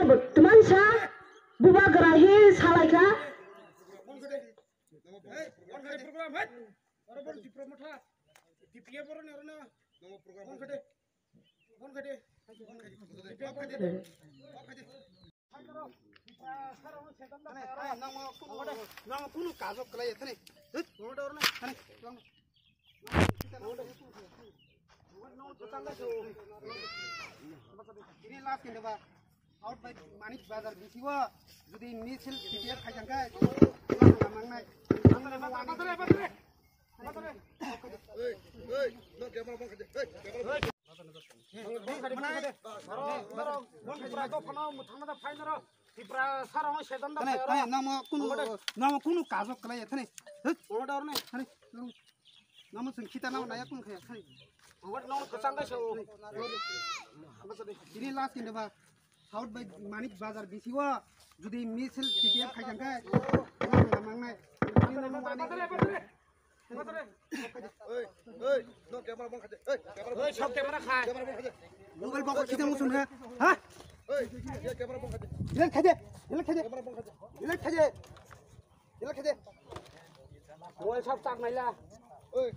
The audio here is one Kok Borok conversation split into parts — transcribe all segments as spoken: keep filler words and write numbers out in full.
Tman sa bubagra hi salaikha. Ini last ini, Pak. Out by Manik Bazar B C O. Jodi misil T T F khai jangka, mangnai. Namo kunu, namo kunu kajo kalai thani. Namo sing kita namo naya kunu khaya thani. Ini last ini, Pak. South by Manik Bazar B C O. Jodi misil T T F khai jangka, mangnai. Oi, oi, no camera bong khaje. Oi, camera bong khaje. Oi, sok camera khai. Camera bong khaje. Mobile bong khita musun ha. Ha? Oi, ya camera bong khaje. Delete khaje. Delete khaje. Camera bong khaje. Delete khaje. Delete khaje. Mobile sab tak naila. Oi,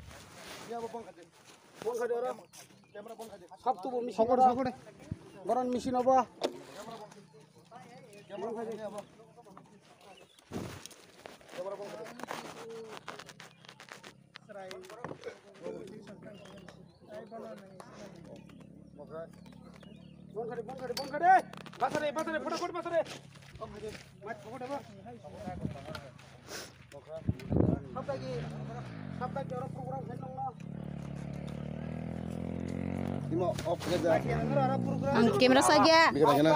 ya bong khaje. Bong khaje oro. Camera bong khaje. Sab tu bo machine oro. Boron machine obo. Camera bong khaje. Bongkade, bongkade, bongkade. Basare, basare, fotofot basare. Bongkade, mat, bongkade, ba. Sabdagi, sabdagi oro program khe nongno. Imo off khe ja. Ang camera sa gya. Bikhe na khe na.